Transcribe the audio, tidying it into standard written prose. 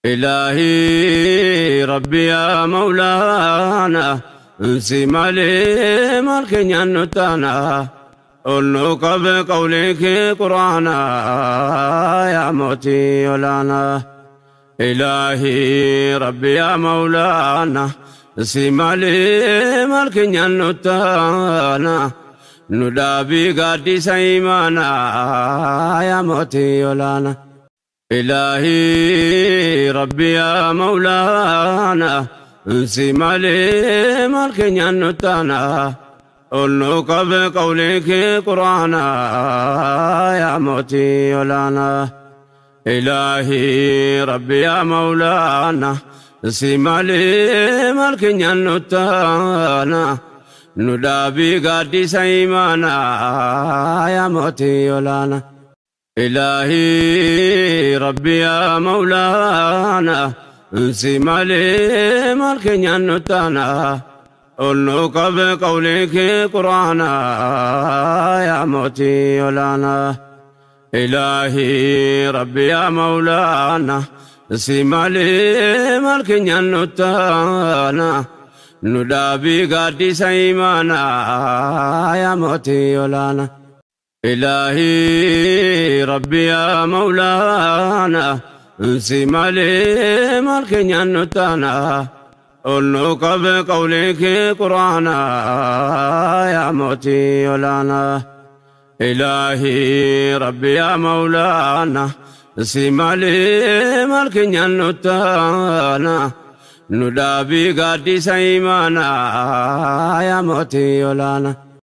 Ilaahii Rabbi yaa Mawlaana, si malee maal keenyaan nu taana? Ol nu qabe qawlii kee Quraana, yaa mootii olaanaa. Ilaahii Rabbi yaa Mawlaana, si malee maal keenyaan nu taana? Nu dhaabii gaaddisa imaanaa, yaa mootii olaanaa. Ilaahii Rabbi yaa Mawlaana, si malee maal keenyaan nu taana? Ol nu qabe qawlii kee Quraana, yaa mootii olaanaa. Ilaahii Rabbi yaa Mawlaana, si malee maal keenyaan nu taana? Nu dhaabii gaaddisa imaanaa, yaa mootii olaanaa. Ilaahii Rabbi yaa Mawlaana, si malee maal keenyaan nu taana? Ol nu qabe qawlii kee Quraana, yaa mootii olaanaa. Ilaahii Rabbi yaa Mawlaana, si malee maal keenyaan nu taana? Nu dhaabii gaaddisa imaanaa, yaa mootii olaanaa. Ilaahii Rabbi yaa Mawlaana, si malee maal keenyaan nu taana? Ol nu qabe qawlii kee Quraana, yaa mootii olaanaa. Ilaahii Rabbi yaa Mawlaana, si malee maal keenyaan nu taana? Nu dhaabii gaaddisa imaanaa, yaa mootii olaanaa.